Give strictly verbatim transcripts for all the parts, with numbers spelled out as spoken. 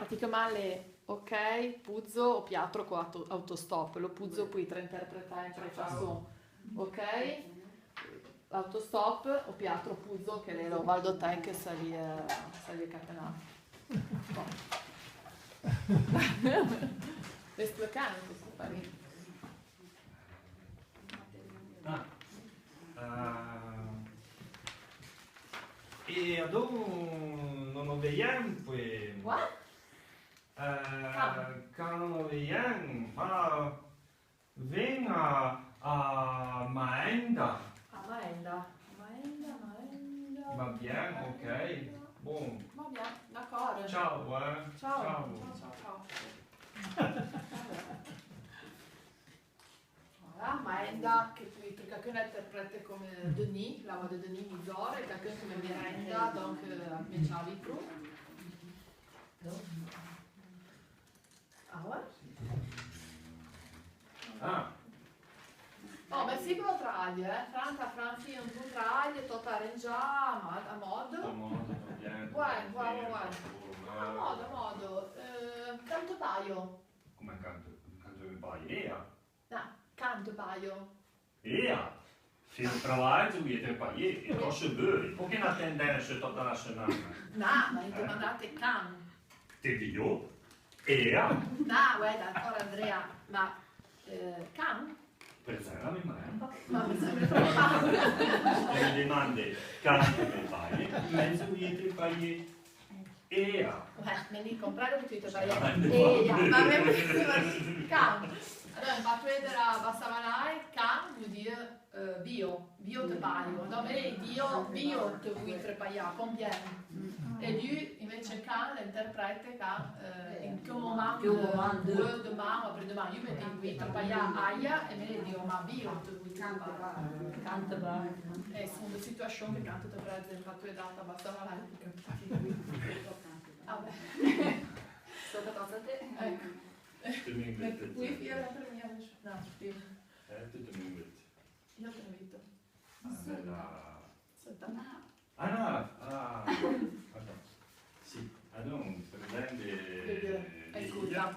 Ti que mal l'è ok, puzo, o piatro co auto-, autostop. Lo puzo pui te interpretà in tre façon. Ok? L'autostop, o piatro puzo, que l'è lo valdotèn que savie, savie catenà. Bon. L'è splicà, questo pare. Ah. Eh, e adon no no vèiem, pui. What? Eh, can no no vèiem, ma ven a, a Maenda. A Maenda. Maenda, Maenda. Va bien, ok. Bon. Va bien, d'accord. Ciao, eh. Ciao. Ciao. Ciao, ciao, ciao. Voilà, Maenda, que pui, que qualqu'un interprète comme Denis, la voix de Denis Mizor, e qualqu'un comme Mirenda, donc, euh, me ciavi pro. Ah ouais? Ah. Bon, merci pe lo travaio, eh. Franca, Franci, un bon travaio, tot arrangià, a mo-, a modo. A modo, va bien. Ouais, ouais, ouais, ouais. A modo, a modo. Eh, canto paio? Come canto? Canto me paie, eh? No, canto paio. Ea, se travaille, tu vouille te pailler, e cose beure, po que na tendance tota la setmana. No, ma mi demandate can. Te digo, ea. No, ouais, d'accord, Andrea, ma, eh, can? Presera me maemba. Ma me sembra troppo. E me demande, can me paie, me vouille te pailler. Ea. Ouais, me ni comprare que tu te paie. Ea, ma me, can. Alora, in patois de la Bassa Valaie, can vout dire, eh, bio, bio te paio. No, me dio, bio te vouille te paillà, combien? E lu, invece, can l'interprète can, eh, in que moment, que moment de, de, deman, après-demain. Lu me di vouille te paillà aia, e me dio, ma bio te vouille te paillà. Can te paio. E son de situasion que can te prète in patois de la Bassa Valaie, Ah, beh. Sota cosa te? Ecco. Te mi invite. Qui fie la premia, no, prima. Eh, tu te mi invite. Io te invito. Ah, bella. Sota. Ah, no, ah, attends. Sì, ah, donc, prendendo. Écoute, hein.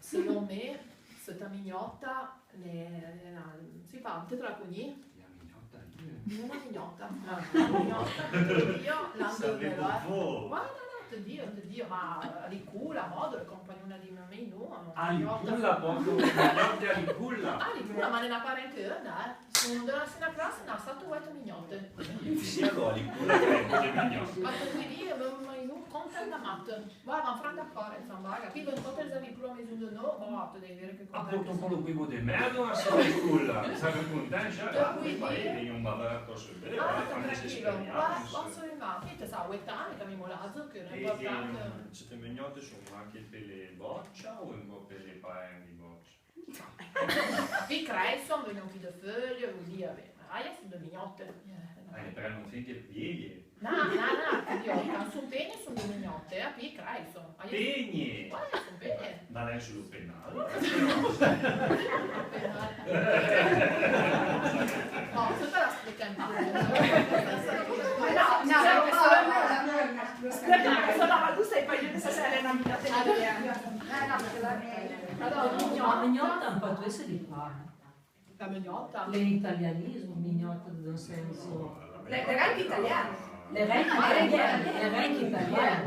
Selon me, seta mignota, ne, ne, si fa, te la cogni? La mignota, eh. No la mignota. Ah, la mignota, te dio, l'an de vero, eh. Saveva po. Ma no, no, te dio, te dio, ma, eh, a Licula, a modo, la compagnona di me, me, no, no. A Licula, porco, mignota a Licula. A Licula, ma ne na parente, eh, dai. Son de la stessa classe, na, sat o vouet mignote. Sì, alora, Licula, che è mignota. Ma te dio, ma, ma, no, contenta matte. Voilà, ma Franca, fora, insomma, va, capito? Un po' te zavi pure a maison de no, ma va, te devi vedere che... Ah, porto un po' lo quivo de merda, ma se Licula, sa che contenta, eh, poi vedi un bazar così, eh, tranquilo, va, va, insomma, che te sa, vouet anni, che mi molazo, che non è importante. Sì, sì, no, se te mignote son anche per le boccia o un po' per le paen di boccia? Pi crèisson, vegnon pi de feuille, vouil dì, beh, ma aia son de mignote. Eh, però non finché pieghe. No, no, no, te dio, can son pegne son de mignote, eh, pi crèisson. Pegne! Ouais, son pegne. Ma l'è sul penale. Penale. No, seta la spiega in patois. No, no, no, no, no, no, tu sai, poi io ne so se l'è na mignote. Allora, mignota, un po' questo di qua. La mignota. L'è italianismo, mignota, nel senso. L'è, l'è anche italiano. L'è anche italiano, l'è anche italiano.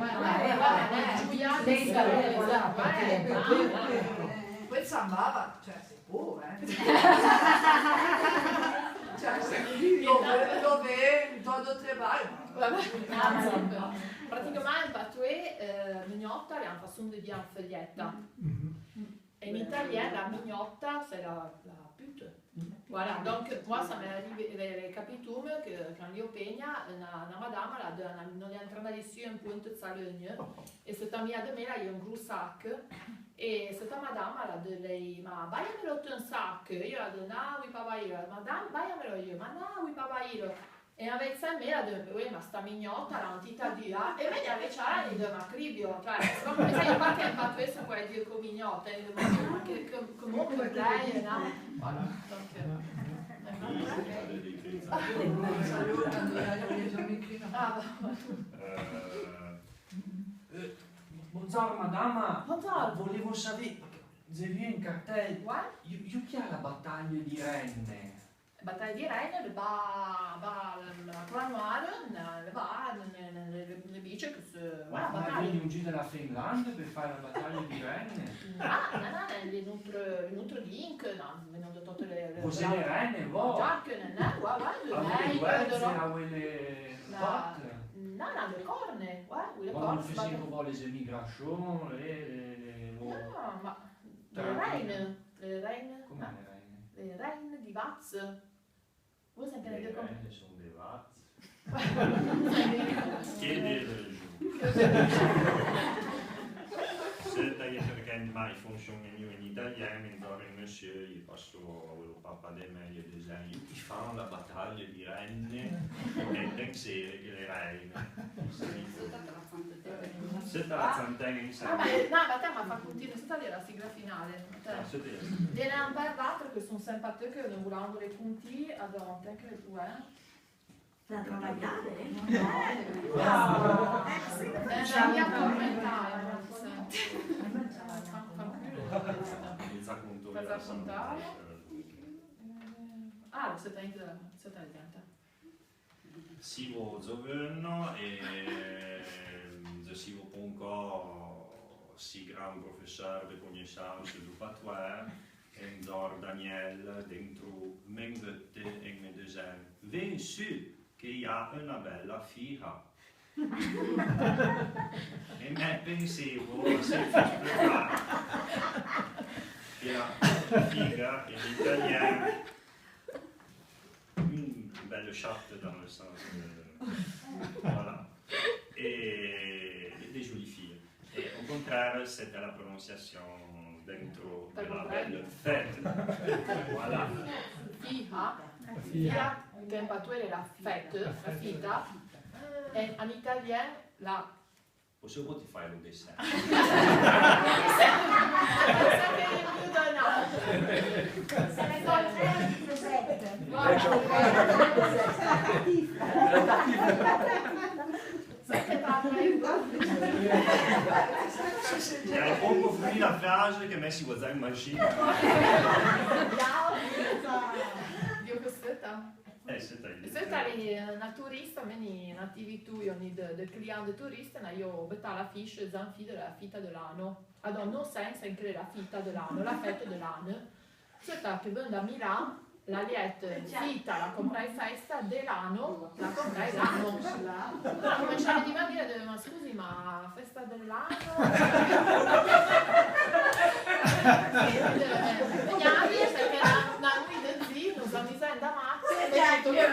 L'è italiano, voilà, perché... Quel sambava, cioè, se può, eh. Cioè, se lo ve-, lo ve-, do, do, tre bai. Praticamente, in patois, eh, mignota, l'è na façon de dire feuillette. E in italien, la mignotta, c'est la, la pute. Voilà, donc, moi, ça m'est arrivé, l'è, l'è capitome que, can l'io pegna, na, na madama, la, de, na, no l'è antrà de su un ponte de Salegne, e seta amia de me, l'avia un gros sac, e seta madama, la de lei, ma baiamelo te un sac, io la de, no, vouil pa bailo, madama, baiamelo io, ma no, vouil pa bailo. E invece me la de, uè, ma sta mignota, l'è na tita dura. E me la veccia la de, ma cribio, cioè, se no, me sa, io parché in patois, questo qua è Dio co mignota, eh, ma che, che, che mondo dai, no? Voilà. Donc, euh, ah, bah. Eh, Bondzor, madama. Bondzor. Volevo savè, parché dze vien in cartèi. Ouais. Iou, iou ch'è la bataglia di Rèine? Bataglia di Rèine, le ba, ba, la Croix Noire, le ba, le, le, le, le beach, que se, voilà, bataglia. Ma vien giù de la Finlande per fare la bataglia di Rèine? No, no, no, no, le notre, le notre link, no, venons de toutes les, les... Vous êtes les Rèines, vous? Jacques, no, no, ouais, ouais, le... Avoué le, ouais, le, le, le, le, no, no, le corne, ouais, oui, le corne. Quand on faisait, les émigrations, les, les, les, les... No, ma le Rèine, le Rèine. Come le Rèine? Le Rèine di vatse. Vous entendez comme... Les Rèines sont des vaches. Che de rajon. Sèta, parché ma i fonchon miou in italien, ma in monsieur, i passo, lo papà de mé, i disè, iou ch'i fan la bataglia di Rèine, e pensé que le Rèine. Sèta la tsantèn, ah, ma, no, ma te, ma fa continue, sèta la sigla finale. Ah, sèta. Gn-a un pèr d'atre que son sempatiche, que no voulon voué conti, adon, te que tu, eh. La travagliade, eh? No. Eh, sì. Eh, la mia tormentale, no, fa, fa cullo. Fa contare. Ah, sèta, sèta. Sivo zoveno e, mm, dze sivo poncò si gran professeur de cognessanse du patoué, e dzor Daniel, dentro, me guette e me dizè: vèn su, que i a una bella fiha. E me pensevo, se fos preparà, que la fiha in italien, une belle chatte dans le sens, euh, voilà. Et, et des jolies filles. Et au contraire, c'était la prononciation dentro de la belle fête. Voilà. Fiha. Fiha. Fiha, que in patoué l'è la fête, la fita. E in italien, la Possible ti fai lo dessin? Gn-a pouco fini la frase que me si voué in machina. Dio, que sèta. Eh, sèta, sèta l'è, eh, na turista, meni na tivitù, i ni de, de client de turiste, n'aio betà l'affiche, zan fi de la fita de l'ano. Adon, no sensa inclé la fita de l'ano, la fête de l'ano. Sèta que vèn da Milan, la liette, fita, la comprai festa, de l'ano, la comprai l'ano. Alora, come se di me, de, ma scusi, ma festa de l'ano? Vegniamo, parché na, na nuit de zi, no s'amusin da matte, e, eh,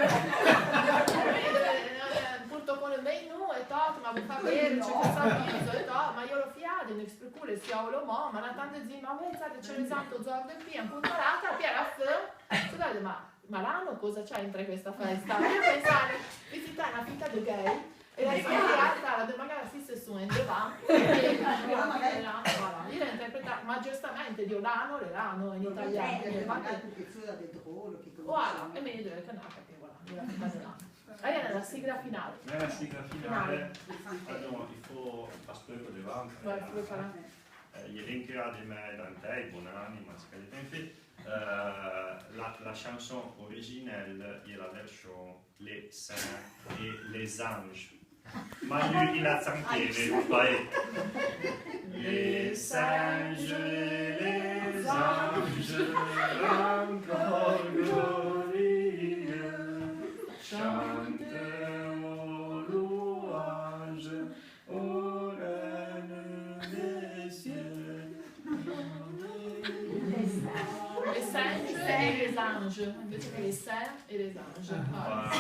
porto co le menù e tot, ma ve fa vede, ce que s'amuso e tot, ma io lo fiade, no explico le sciolo mo, ma na tante zi, ma ve, sate, ce le santo zor de pi, un po' parata, pi a la fin, scusate, ma Ma l'ano cosa c'entra in questa festa? Io pensavo, visità na fita de gay, e la scoperta, la domanda si se son in devant, e voilà, io la interpreta, ma giustamente, dio, l'ano, l'è l'ano in italian, eh, quindi, magari perché c'era del drolo che... Voilà, e me dico che no, capì, voilà, io la fita de l'ano. Allora, la sigla finale. La sigla finale. Allora, il faut passer par devant. Ouais, il faut parler. Eh, i è vin que a de me dantei, bonanima, se que l'è ben fait. Eh, la, la chanson originelle, i è la version Les saints et les anges. Ma lui, il a chanté, mais vous voyez. Les singes et les anges, encore glorieux, chantent aux louanges. Au règne des cieux. Les singes et les anges. Invece che les saints et les anges. Voilà.